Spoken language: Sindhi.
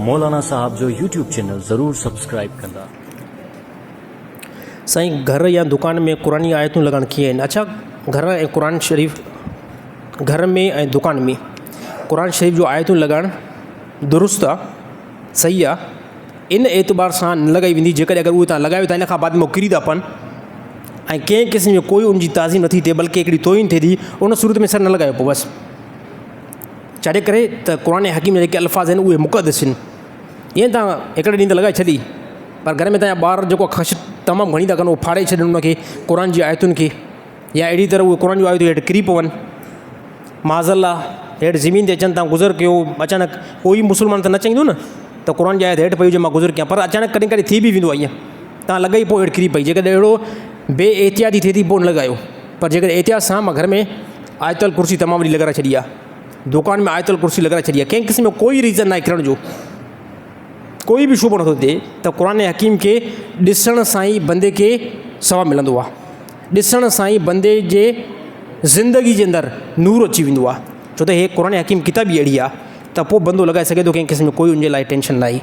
مولانا صاحب جو يوٽيوب چينل ضرور سبسڪرائيب ڪندا. سائين گهر يا دڪان ۾ قرآني آيتون لڳائڻ ڪيئن آهن اڇا گهر ۽ قرآن شريف گهر ۾ ۽ دڪان ۾ قرآن شريف جون آيتون لڳائڻ درست آ صحيح آ ان اعتبار سان نه لڳائي ويندي جيڪڏهن اگر اهي تان لڳايو ٿا ان کان بعد ۾ ڪري ٿا پون ۽ ڪنهن قسم جو ڪوئي ان جي تعظيم نٿي ٿئي بلڪه هڪڙي توهين ٿئي ٿي ان صورت ۾ سر نه لڳايو پوء بس ڇاجي ڪري ته قرآن حڪيم جا جيڪي الفاظ آهن اهي مقدس آهن ائين تان هڪڙي ڏينهن ته لڳائي ڇڏي پر گهر ۾ تنهنجا ٻار جيڪو خش تمام گهڻي ٿا ڪن اهو ڦاڙي ڇڏن ان کي قرآن جي آيتن کي يا اهڙي طرح اهي قرآن جون آيتون هيٺ ڪري پون معاذ الله هيٺ زمين تي اچن تان گذر ڪيو اچانڪ ڪوئي مسلمان ته نه چوندو نه ته قرآن جي آيت هيٺ پئي هجي مان گذر ڪيان پر اچانڪ ڪڏهن ڪڏهن ٿي به ويندو آهي ائين تان لڳائي پوء هيٺ ڪري پئي جيڪڏهن اهڙو بي احتياطي ٿئي ٿي پوء نه لڳايو پر جيڪڏهن احتياط سان مان گهر ۾ آيت الڪرسي تمام وڏي لڳارائي ڇڏي آهي دڪان ۾ آيت الڪرسي لڳارائي ڇڏي آهي ڪنهن قسم جو ڪوئي ريزن ناهي ڪرڻ جو ڪوئي به شبهو نٿو ٿئي ته قرآن حڪيم کي ڏسڻ سان ئي بندي کي ثواب ملندو آهي ڏسڻ سان ئي بندي جي زندگي جي اندر نور اچي ويندو آهي ڇو ته هي قرآن حڪيم ڪتاب ئي اهڙي آهي ته پوء بندو لڳائي سگهي ٿو ڪنهن قسم جو ڪوئي ان جي لاء ٽينشن ناهي.